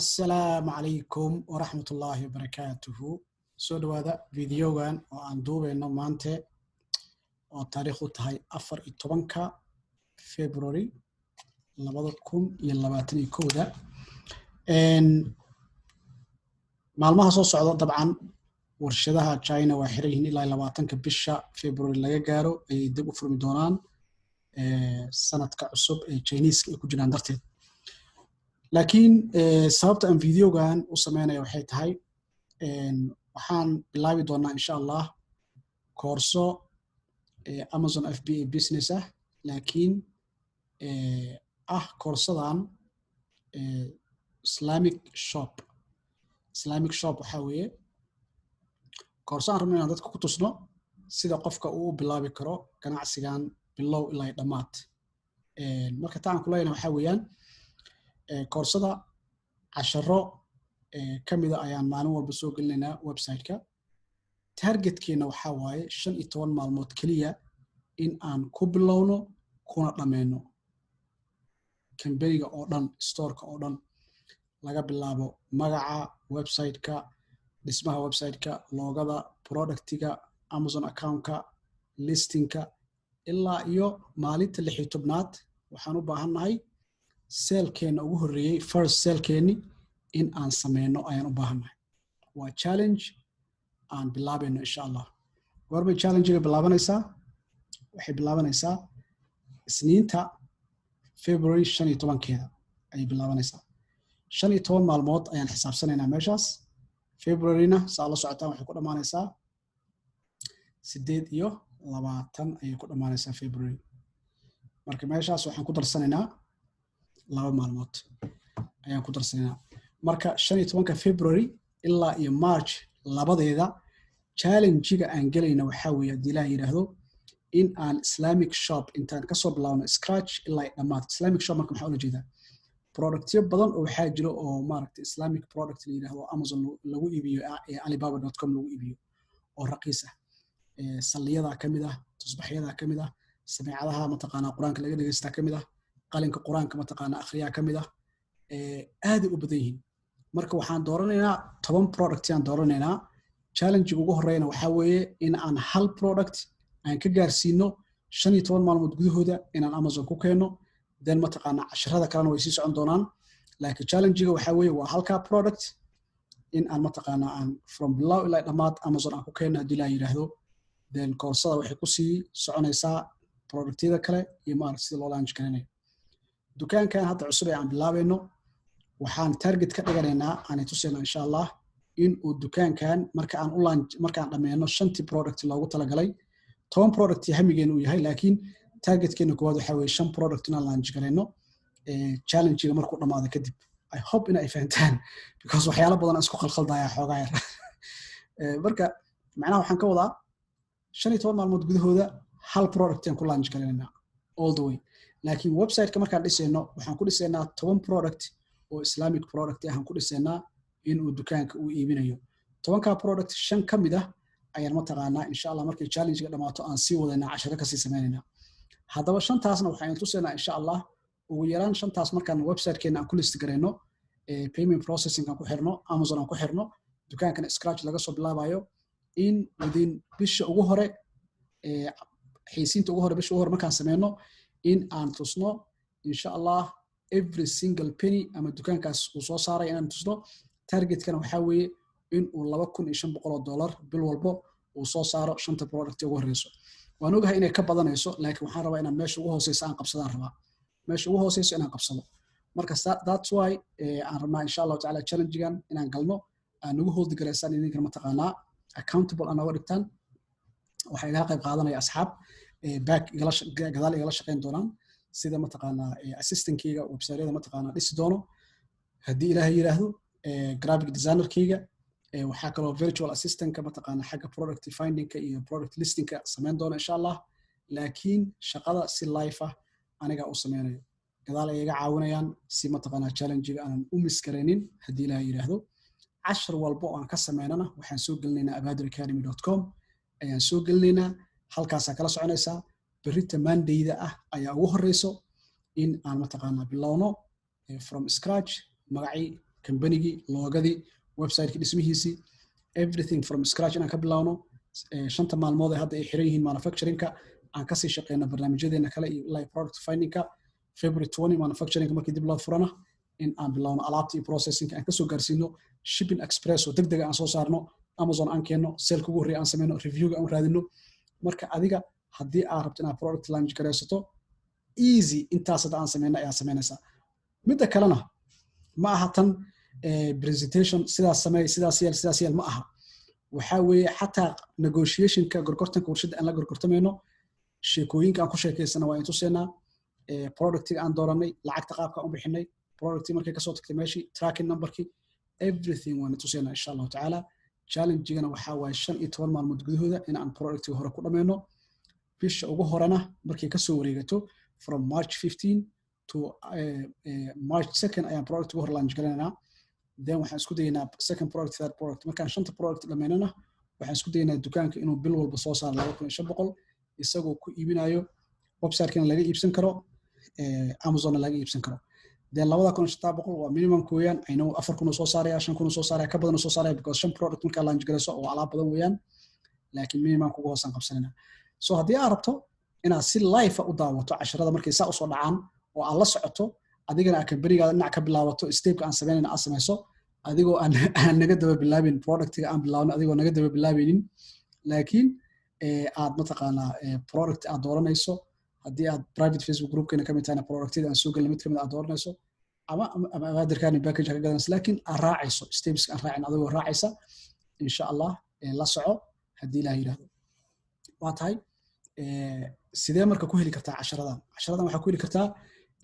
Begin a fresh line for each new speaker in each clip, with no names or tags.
Assalaamu calaykum waraxmatullaahi wabarakaatuhu. Soo dhowaada videogan oo aan duubeyno maante oo taariikhdu tahay 14-ka February 2021-da. Maalmaha soo socda dabcan warshadaha China waa xiran yihiin ilaa 20-ka bisha February laga gaaro ayay dib u furmi doonaan, sanadka cusub ee Chineeska ay ku jiraan darteed. Laakiin sababta aan videogan u sameynaya waxay tahay waxaan bilaabi doonaa, insha Allah, koorso Amazon FBA business ah, laakiin ah koorsadan Islamic shop. Islamic shop waxaa weeye koorso aan rabno inaan dadka ku tusno sida qofka uu u bilaabi karo ganacsigan bilow ilaa dhammaad. Marka ta aan ku leeyahay waxaa weeyaan koorsada casharo ka mida ayaan maalin walba soo gelinaynaa website-ka. Targetkeena waxaa waaye 15 maalmood keliya in aan ku bilowno kuna dhammayno kambaniga oo dhan, storeka oo dhan, laga bilaabo magaca website-ka, dhismaha website-ka, logoda, productiga, Amazon accountka, listingka, ilaa iyo maalinta 16-aad. Waxaan u baahannahay salekeenna ugu horreeyey, first salekeeni, in aan sameyno ayaan u baahannahay. Waa challenge aan bilaabayno, insha Allah. Goorbay challengega bilaabanaysaa? Waxay bilaabanaysaa Isniinta February 15-keeda ayay bilaabanaysaa. 15 maalmood ayaan xisaabsanaynaa meeshaas. Februaryna, saa la socotaan, waxay ku dhammaanaysaa 28 ayay ku dhammaanaysaa February. Marka meeshaas waxaan ku darsanaynaa 2 maalmood ayaan ku darsanaynaa. Marka 15-ka February ilaa iyo March 2-deeda challenge-ga aan gelayna waxaa weeye, haddii Ilaah yidhaahdo, in aan Islamic shop intaan kasoo bilaabno scratch ilaa dhammaad. Islamic shop marka maxaa ula jeedaa? Productyo badan oo waxaa jiro oo maaragtay Islamic product la yidhahdo, Amazon lagu iibiyo ee Alibaba.com lagu iibiyo oo raqiis ah. Salliyadaa ka mid ah, tusbaxyadaa ka mid ah, sameecadaha mataqaanaa Qur-aanka laga dhegeystaa ka mid ah, qalinka Qur-aanka mataqaanaa akhriyaa ka mid ah. Aaday u badan yihiin. Marka waxaan dooranaynaa 10 product yaan dooranaynaa. Challenge ugu horeyna waxaa weeye in aan hal product aan ka gaarsiino 15 maalmood gudahooda inaan Amazon ku keenno. Then mataqaanaa casharada kalena way sii socon doonaan, laakiin challenge-ga waxaa weeye waa halkaa product in aan mataqaanaa aan from bilow ilaa dhammaad Amazon aan ku keenno, haddii Ilaa yidhaahdo. Then koorsada waxay kusii soconaysaa productyada kale iyo maaragta sida loo launch garanayo dukaankan hadda cusub ee aan bilaabayno. Waxaan target ka dhiganaynaa, aanay tusayna, insha Allah, in uu dukaankan marka aan u launch, markaan dhammeeno shantii product loogu talagalay, 10 product hamigeenu uu yahay, laakiin targetkeena koowaad waxaa weeye shan product inaan launch garayno challenge-ga markuu dhamaado kadib. I hope in ay fahantaan, because waxyaalo badan aan isku khalkhaldaya xoogaa yar. Marka macnaha waxaan ka wadaa 15 maalmood gudahooda hal product aan ku launch garanaynaa all the way. Laakiin website-ka markaan dhisayno waxaan ku dhisaynaa 10 product oo Islamic product ah aan ku dhisaynaa in uu dukaanka uu iibinayo. 10-kaa product shan ka mid ah ayaan mataqaanaa, insha Allah, markay challenge-ga dhamaato aan sii wadaynaa, casharo kasii sameynaynaa. Haddaba shantaasna waxaan tusaynaa, insha Allah, ugu yaraan shantaas markaan website-keena aan ku list garayno, payment processing aan ku xirno, Amazon aan ku xirno, dukaankana scratch laga soo bilaabayo, in within bisha ugu hore, xaysiinta ugu hore, bisha ugu hore markaan sameyno, in aan tusno, insha Allah, every single penny ama dukaankaas uu soo saaray inaan tusno. Targetkana waxaa weeye in uu $2,500 bil walbo uu soo saaro shanta product ugu horeyso. Waan ogahay inay ka badanayso, laakiin waxaan rabaa inaan meesha ugu hooseysa aan qabsadaan rabaa, meesha ugu hooseyso inaan qabsado. Marka that's why aan rabnaa, insha Allahu tacaala, challengegan inaan galno, aan nagu hold garaysaan idinkana mataqaanaa accountable aan nooga dhigtaan. Waxaa igala qayb qaadanaya asxaab back gadaal igala shaqeyn doonaan, sida mataqaanaa assistantkeyga websiteyada mataqaanaa dhisi doono, haddii Ilaahay yidhaahdo, graphic designerkeyga. Waxaa kaloo virtual assistantka mataqaanaa xagga product findingka iyo product listingka samayn doona, insha Allah. Laakiin shaqada si live ah anigaa u sameynayo, gadaal ay iga caawinayaan si mataqaanaa challenge-ga aanan u miss garaynin, haddii Ilaahay yidhaahdo. Cashar walba oo aan ka sameynana waxaan soo gelinaynaa abadiracademy.com ayaan soo gelinaynaa, halkaasaa kala soconaysaa. Berrita Mondayda ah ayaa ugu horeyso in aan mataqaanaa bilowno from scratch magacii, Companygii, logodii, websiteki dhismihiisii, everything from scratch inaan ka bilaawno. 5ta maalmood ee hadda ay xiran yihiin manufacturingka, aan kasii shaqeyno barnaamijyadeena kale iyo ilaa product findingka. February 20 manufacturingka markii dib loo furana, in aan bilowno alaabta iyo processingka, aan kasoo gaarsiino shipping express oo deg dega, aan soo saarno, Amazon aan keenno, saleka ugu horreeya aan sameyno, reviewga aan raadino. Marka adiga haddii aad rabto inaad product launch garaysato easy, intaas hadda aan sameyno ayaa sameynaysaa. Midda kalena, ma aha tan presentation, sidaas sameey, sidaas yeel, sidaas yeel, ma aha. Waxaa weeye xataa negotiationka, gorgortanka warshadda aan la gorgortamayno, sheekooyinka aan ku sheekaysana waa intuseynaa, productiga aan dooranay, lacagta qaabka aan u bixinay, productii markay kasoo tagtay meeshii, tracking numberkii, everything waan tuseynaa, insha Allahu tacaala. Challengigana waxaa waaye 15 maalmood gudahooda in aan productiga hore ku dhameyno. Bisha ugu horena markay kasoo wareegato, from March 15 to March 2nd, ayaan product ugu hor launch garanaynaa. Then waxaan isku dayaynaa second product, third product. Markaan shanta product dhamaynana, waxaan isku dayaynaa dukaanka inuu bil walba soo saaro 2500, isagoo ku iibinayo website-kana laga iibsan karo, Amazonna laga iibsan karo. Then 2500 waa minimum weeyaan. I know 4000 soo saaraya, 5000 soo saaraya, ka badan soo saaraya, because shan product markaa launch garayso oo alaab badan weeyaan, laakiin minimum kugu hoosaan qabsanayna. So haddii aad rabto inaad si live u daawato casharada markay saa usoo dhacaan oo aad la socoto, adigana aad companygaada dhinac ka bilaabato, stepka aan samaynayna aad samayso, adigoo aan naga daba bilaabin productiga aan bilaabno, adigoo naga daba bilaabaynin, laakiin aad mataqaanaa product aad dooranayso, haddii aad private Facebook groupkeena kamid tahayna, productyada aan soo gelna mid kamid aad dooranayso, ama abaadirkaani package ka gadanayso, laakiin aad raacayso steps aan raacin, adigoo raacaysa, insha Allah la soco haddii Ilaah yidhahdo. Waa tahay. Sidee marka ku heli kartaa casharadan? Casharadan waxaa ku heli kartaa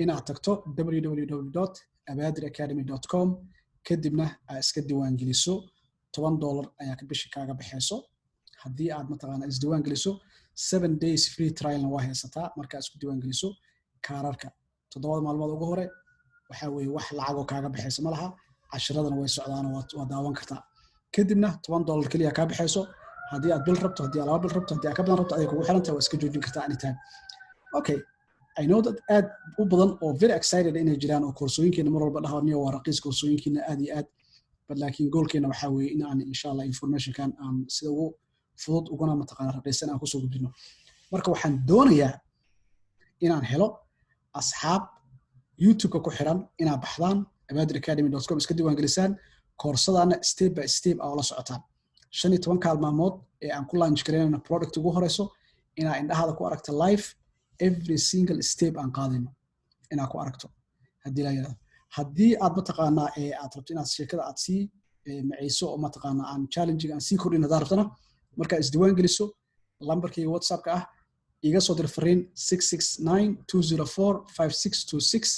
inaad tagto www.abadiracademy.com, kadibna aad iska diiwaangeliso. $10 ayaa bishi kaaga baxayso haddii aad mataqaana isdiiwaan geliso. 7 days free trialna waa haysataa. Markaa isku diiwaan geliso, kaararka 7da maalmood ugu hore waxaa weeye wax lacagoo kaaga baxaysa ma laha. Cashiradana way socdaanoo waa daawan kartaa. Kadibna $10 keliya kaa baxayso. Haddii aad bil rabto, haddii aad 2 bil rabto, haddii aad ka badan rabto, aday kugu xiran tahay, waa iska joojin kartaa anytime. Okay, I know that aad u badan oo very excited inay jiraan oo koorsooyinkeena mar walba dhaho, "Niyo, waa raqiis koorsooyinkiina aad iyo aad." But laakiin goalkeena waxaa weeye in aan, insha Allah, informationkan aan sida ugu fudud uguna mataqaana raqiisan aan kusoo gudbino. Marka waxaan doonayaa inaan helo asxaab YouTube-ka ku xiran inaad baxdaan abadiracademy.com, iska diiwaan gelisaan koorsadaana, step by step aa ula socotaan 15 maalmood ee aan ku launch garaynayno product ugu horeyso, inaa indhahaada ku aragto live every single step aan qaadayno, inaa ku aragto haddii la yidhahdo. Haddii aad mataqaanaa aad rabto inaad sheekada aad sii maceyso oo mataqaanaa aan challenge-ga aan sii kordhin haddaa rabtana, markaa isdiiwaan geliso, lambarkayga WhatsAppka ah iga soo dir fariin, 669-204-5626,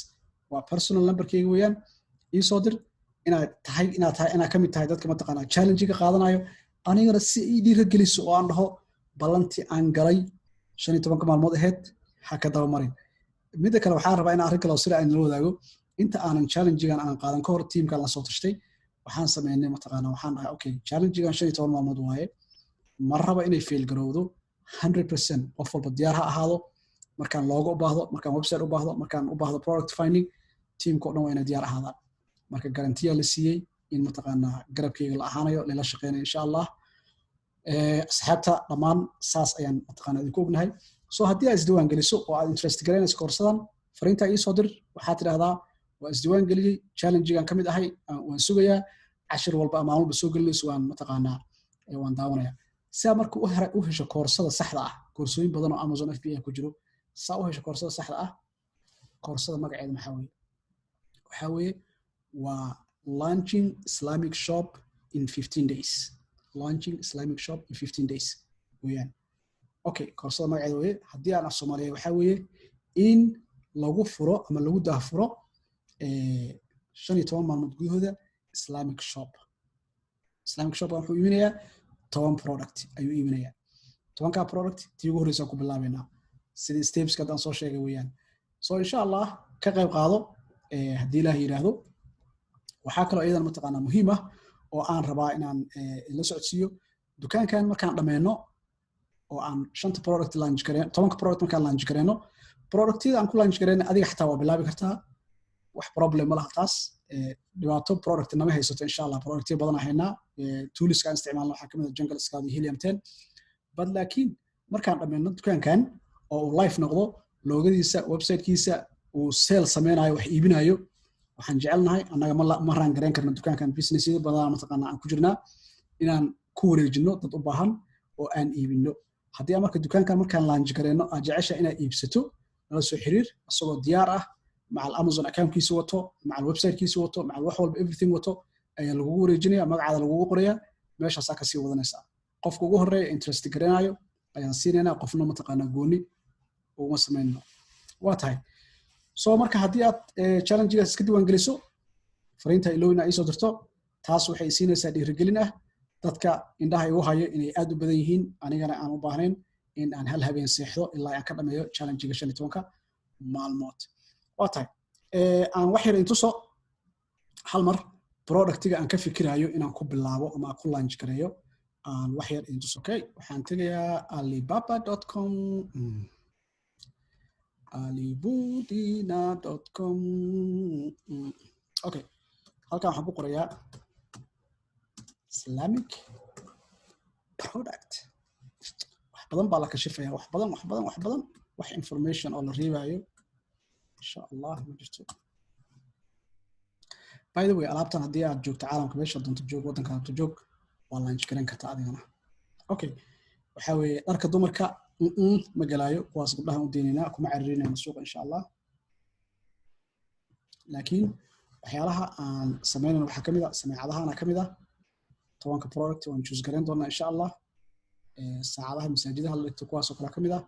waa personal numberkayga weeyaan. Ii soo dir inaad tahay inaad ka mid tahay dadka mataqaanaa challenge-ga qaadanayo, anigana si ii dhiira geliso oo aan dhaho ballantii aan galay 15ka maalmood ahayd ha ka daba marin. Midda kale, waxaan rabaa in arrin kale oo sida aan la wadaago. Inta aanan challengegan aan qaadan ka hor, teamkan la soo tashtay. Waxaan sameynay mataqaanaa, waxaan dhahay, "Okay, challengegan 15 maalmood waaye, ma raba inay fail garowdo. 100% qof walba diyaar ha ahaado markaan logo u baahdo, markaan website u baahdo, markaan u baahdo product finding, teamka o dhan waa inay diyaar ahaadaan." Marka garantiya la siiyey in mataqaanaa garabkayga la ahaanayo, lala shaqeynayo, insha Allah. Asxaabta dhammaan saas ayaan mataqaanaa idinku ognahay. So haddii aad isdiiwaan geliso oo aad interest garaynayso koorsadan, fariintaa ii soo dir. Waxaad tidhahdaa, "Waa isdiiwaan geliyey, challengegan ka mid ahay, waan sugayaa cashir walba ama maalin walba soo gelinayso, waan mataqaanaa waan daawanaya." Si aad marka u hesho koorsada saxda ah, koorsooyin badan oo Amazon FBA ku jiro, saa u hesho koorsada saxda ah, koorsada magaceeda maxaa weeye? Waxaa weeye waa Launching Islamic Shop in 15 Days. Launching Islamic Shop in 15 Days weeyaan. Okay, koorsada magaceeda weeye. Haddii aan af Soomaaliya, waxaa weeye in lagu furo ama lagu daahfuro 15 maalmood gudahooda Islamic shop. Islamic shop wuxuu iibinayaa 10 product ayuu iibinayaa. 10kaa product tii ugu horreysaan ku bilaabaynaa, sidii stepska haddaan soo sheegay weeyaan. So insha Allah ka qayb qaado haddii Ilaah yidhaahdo. Waxaa kaloo iyadana mataqaanaa muhiim ah oo aan rabaa inaan la socodsiiyo: dukaankan markaan dhameyno oo aan shanta product launch gareen, 10ka product markaan launch gareyno, productyada aan ku launch gareyno adiga xataa waa bilaabi kartaa, wax problem ma laha taas. Dhibaato product nama haysato, insha Allah. Productyo badan haynaa. Toolska aan isticmaalno waxaa kamid ah Jungle Scout iyo Helium 10. But laakiin markaan dhammayno dukaankan oo uu live noqdo, logodiisa, websitekiisa, uu sale sameynayo, wax iibinayo, waxaan jecelnahay, annaga ma run garayn karno dukaankan, businessyada badanaa mataqaana aan ku jirnaa, inaan ku wareejino dad u baahan oo aan iibino. Haddii aan marka dukaankan markaan launch gareyno aad jecesha inaad iibsato, nala soo xiriir isagoo diyaar ah, macal Amazon accountkiisa wato, macal websitekiisa wato, macal wax walba, everything wato ayaa lagugu wareejinaya, magacaada lagugu qoraya, meeshaasaa kasii wadanaysaa. Qofka ugu horeeya interest garanayo ayaan siinaynaa, qofna mataqaanaa gooni uguma samaynno. Waa tahay. So marka haddii aad challengegaas iska diiwaan geliso, fariinta ilowina iisoo dirto, taas waxay siinaysaa dhiirigelin ah dadka indhaha igu hayo inay aad u badan yihiin, anigana aan u baahnayn in aan hal habeen seexdo ilaa aan ka dhameeyo challengega 15-ka maalmood. Waa tahay. Aan wax yar intuso hal mar productiga aan ka fikirayo inaan ku bilaabo ama aan ku launch gareeyo. Aan wax yar intuso. Okay, waxaan tegayaa alibaba.com, alibudina.com. Okay, halkan waxaan ku qorayaa Islamic product. Wax badan baa la kashifaya, wax badan, wax badan, wax badan. Wax information oo la reebayo, insha Allah, ma jirto. By the way, alaabtan haddii aad joogto caalamka, meesha doonto joog, waddanka doonto joog, waa launch garan kartaa adigana. Okay, waxaa weeye dharka dumarka ma gelaayo, kuwaas gabdhahan u deynaynaa, kuma caririnayna suuqa, insha Allah. Laakiin waxyaalaha aan samaynayno waxaa kamid ah sameecadahana kamid ah. 10-ka product waan choose garan doonaa, insha Allah. Saacadaha masaajidaha la dhigto, kuwaasoo kale kamid ah.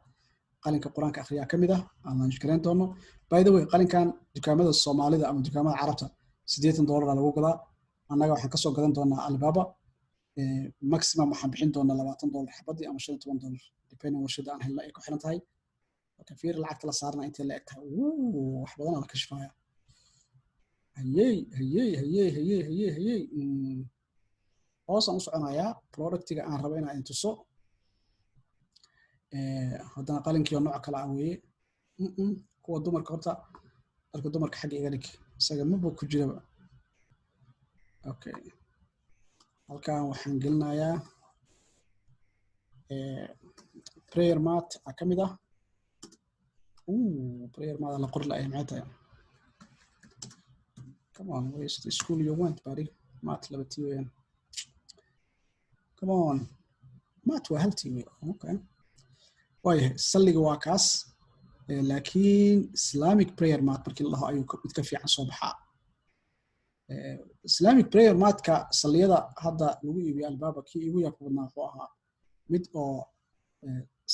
Qalinka Qur-aanka akhriyaa kamid ah aan launch garan doono. By the way, qalinkan dukaamada Soomaalida ama dukaamada Carabta $80 lagu gadaa. Annaga waxaan kasoo gadan doonaa Alibaba. Maximum waxaan bixin doonaa $20 xabadii ama $15, depending warshada aan helna ay ku xiran tahay. Marka fiir lacagta la saarna intay la eg tahay. Wax badan la kashifaya. Hayey, hayey, hayey, hayey, hayey, hayey. Hoosaan u soconayaa productiga aan rabo inaan intuso. Haddana qalinkii oo nooc kale ah weeye. Kuwa dumarka horta, dharka dumarka xagga iga dhig, isaga maba ku jiraba. Okay, halkan waxaan gelinayaa prayer mat a ka mid ah. Prayer mat la qori lahay maxay tahay? Come on, where is the school you went, buddy? Mat laba t weeyaan. Come on, mat waa hal t wey. Okay, waayahay, salliga waa kaas, laakiin Islamic prayer mat markii la dhaho ayuu mid ka fiican soo baxaa. Islamic prayer matka, salliyada hadda lagu iibiyo Alibaba, kii igu yaabka badnaa wuxuu ahaa mid oo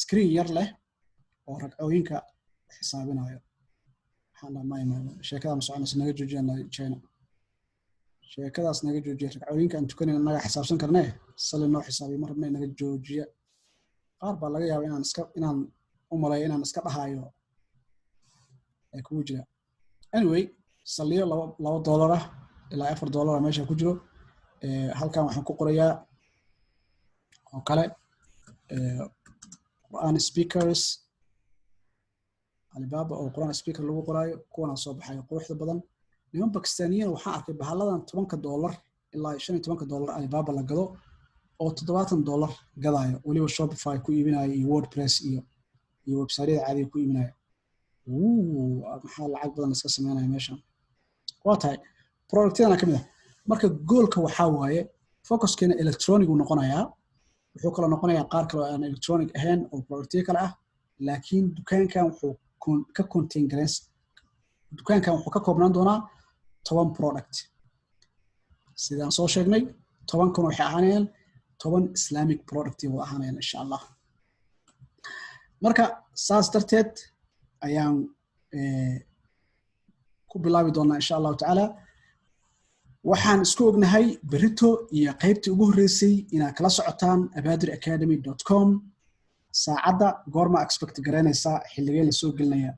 screen yar leh oo ragcooyinka xisaabinayo. Waxaan dhaha, may, may, sheekada ma soconaysa, naga joojiyana China, sheekadaas naga joojiya. Ragcooyinka aan tukanayna naga xisaabsan karnee, salli noo xisaabiyo ma rabna, naga joojiya. Qaar baa laga yaaba inaan iska inaan u maleeyo inaan iska dhahayo ee kugu jira. Anyway, salliyo $2 ah ilaa $4 ah meesha ku jiro. Halkan waxaan ku qorayaa oo kale Quran speakers Alibaba, oo Quran speaker lagu qoraayo, kuwana soo baxayo quruxda badan. Niman Bakistaniyiin waxaan arkay bahalladan $10 ilaa $15 Alibaba la gado oo $70 gadaayo, weliba Shopify ku iibinayo iyo WordPress iyo websiteyada caadiga ku iibinayo. Maxaa lacag badan iska sameynaya meeshan. Waa tahay, productyadana ka mid ah. Marka goalka waxaa waaye focuskeena electronic uu noqonayaa. Wuxuu kaloo noqonayaa qaar kale oo aan electronic ahayn oo productyo kale ah, laakiin dukaankan wuxuu ka koobnaan doonaa 10 product. Sidaan soo sheegnay, 10-kan waxay ahaanayaan 10 Islamic product wada ahaanayaan, insha Allah. Marka saas darteed ayaan ku bilaabi doonaa, insha Allahu tacaala. Waxaan isku ognahay berito iyo qaybtii ugu horreysay inaad kala socotaan abadiracademy.com. Saacadda goorma expect garaynaysaa? Xilligee la soo gelinaya?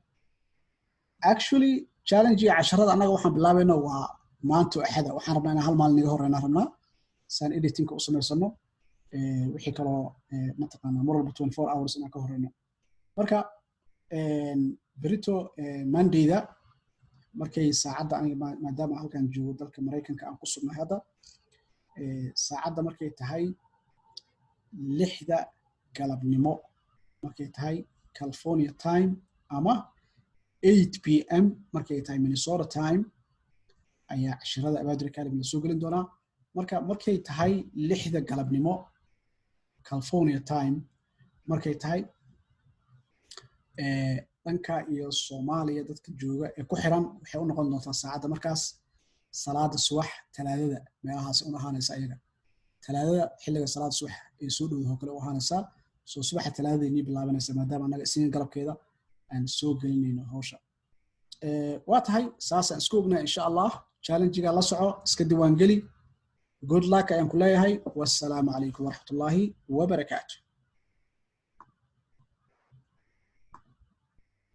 Actually, challenge iyo casharada annaga waxaan bilaabayno waa maanta Axada. Waxaan rabnaa inaan hal maalin naga horreynaa rabnaa saan editingka u samaysano, wixii kaloo mataqaanaa mar walba 24 hours inaan ka horeyno. Marka berito Mondayda Markay saacadda, aniga maadaama halkan joogo, dalka Maraykanka aan ku sugnahay hadda, saacadda markay tahay 6da galabnimo markay tahay California time ama 8 p.m. markay tahay Minnesota time ayaa cashirada Abaadir Academy la soo gelin doonaa. Marka markay tahay 6da galabnimo California time markay tahay, dhanka iyo Soomaaliya dadka jooga ee ku xiran waxay u noqon doontaa saacadda markaas salaada subax Talaadada meelahaas u ahaanaysa ayaga. Talaadada xilliga salaada subax ee soo dhowda oo kale u ahaanaysaa. Soo subaxa Talaadada inii bilaabanaysa, maadaama annaga Isniin galabkeeda aan soo gelinayno hawsha. Waa tahay, saasaan isku ognahay, insha Allah. Challengiga la soco, iska diiwaangeli. Good luck ayaan ku leeyahay. Wassalaamu calaykum waraxmatullaahi wabarakaatu.